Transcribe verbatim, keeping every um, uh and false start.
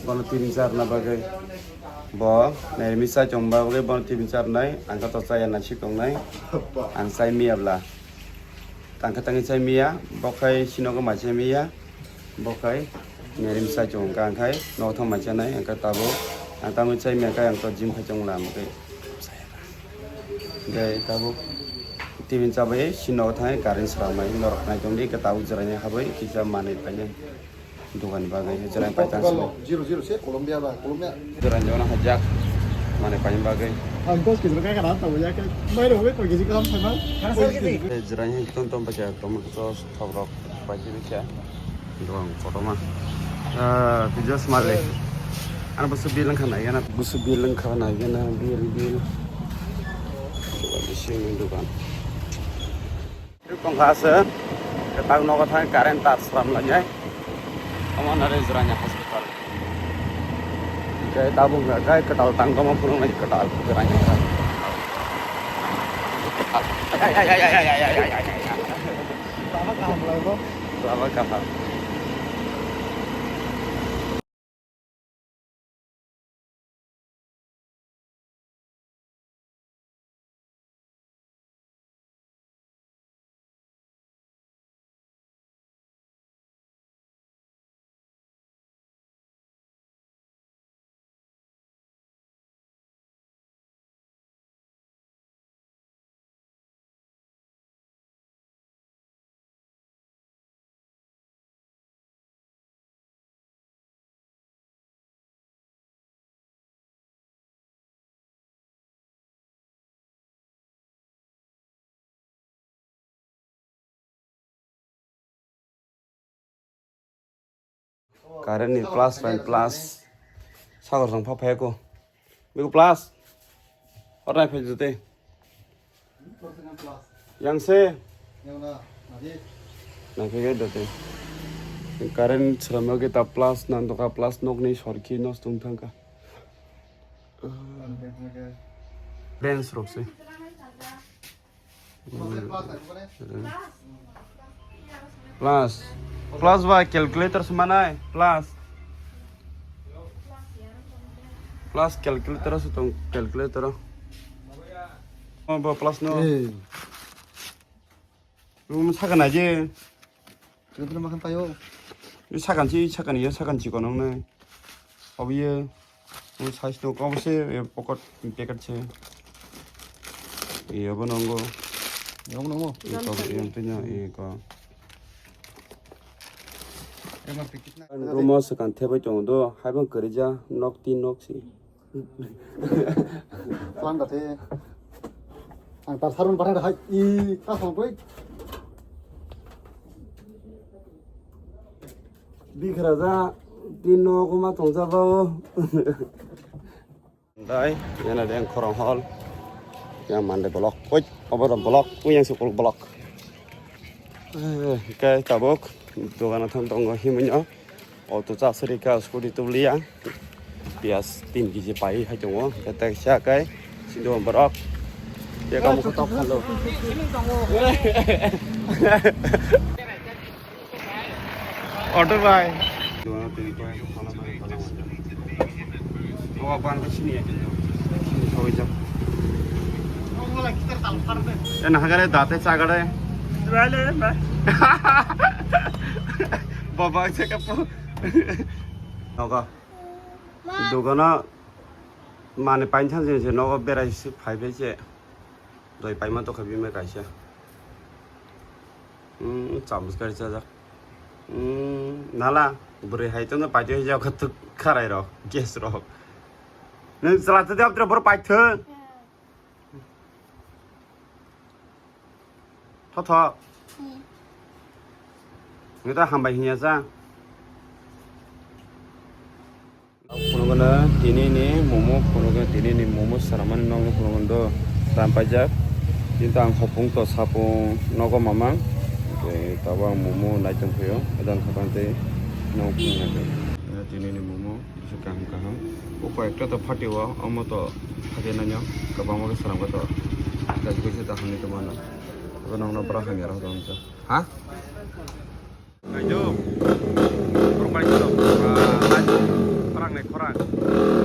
Bono tibin charna bagwi. Bo, nairimi chai tongba bagwi bono tibin charnai. Ang khe to chaya nasi tongnai. Ang chai miya bla. Tangkha tangwi chai miya. Bo khai sinogo mai chai miya. Bo khai nairimi chai tongo. Ang khai nogo thang mai chanai. Ang khe tabuk. Ang tangwi chai miya khai ang to gym khai tongla. Ang khai. Hingke tabuk tibin chabai sino thangwi current swnamnai norok naitok di, hingke tabuk jwraini habwi kisa manwi painai dogan bagwi jwraini paitang swngo. Zero zero se Colombia ba, Colombia. Jwraini jono hajak manwi paini bagwi. Ang dos kg kaya kana tabo ya ke mai rok bai koi kg kam sama. Jwraini ton ton pacha tomato sauce thok rok pachi bicha. Doang kotorma. Ah, video smart le. Ano busu bill wngkha nai gana. Busu bill wngkha nai gana, bill, bill. Bisingni dogan. Tongkha se. Kwtal nogo thang current tar slam lanyai. Omo nare Jranya hospital. Kai tabuk kai kwtal tang tongma phunuknai kwtal Jranya. Lama kaham lago. Lama kaham. Current ni plus line plus. Sagor jang pha phai ko. Bego plus. Hor nai phai jute. Yang se. Nai phai ga jute. Current sram ga ta plus nan to ka plus nok ni sorki nos tung thang ka. Bench rok se. Plus. Plus ba calculator se manai. Plus. Plus calculator se tong calculator. Oh, bo plus no. Eh. Room saka na je. Kaitor makan tayo. Ini sakan si, sakan iya, sakan si kono nai. Obiye. Ini size no kau se, ya pokot packet se. Iya, bo nongo. Yang nongo. Iya, kau yang punya, iya, kau. Emang packet na. Room o sakan thebai tongo do, hai bang kerja, nok tin nok si. Tlang da the. Ang tar sarun pathang da hai. I, ta song koi. Bikhra ja, tin no kuma tong ja bao. Dai, yana deng khorang hol. Yang mande block. Koi, obo da block. Uyang sukul block. Eh, kai tabuk. Dogana thang tongo himunyo. Auto cha sri ka scooty tuliya. Pias tin kg pai hai tongo. Kete sa kai. Sindo borok. Ya kamu ketok halo. Auto bai. Dua tini koi. Awa ban ko sini ya. Sini kawai jam. Ena hagare date chagare. Baba se kapo. Nogo. Dogana mane pain than je nogo berai se phai phai se. Doi paima tokha bima kaisa. Hmm, chamus kari chajak. Hmm, nala, bwrwi hai tongno paitwi hai jak khatuk kharai rok, gas rok. Nung chwla tadi aptra bor paithwng. Thotho. Ngi ta hambai hinya sa. Phunukgwno tini ni momo, phunukgwno tini ni momo sramani nokni phunukgwno do ram paijak. Kintu ang hopung to sapung nogo mamang. Tei tabuk ang momo nai tongphio, adang khapang tei nok phunukgwno. Tini ni momo, bisi kaham kaham. O koi ekta to phatio, omo to phatia naino, kwbangma khe sramkha to. Kaisa kaisa ta hamni tongmano. Abo nokno bwrok hamya rok tong kha. Ha? Kaido. Borok bai kaido. Nai khorang.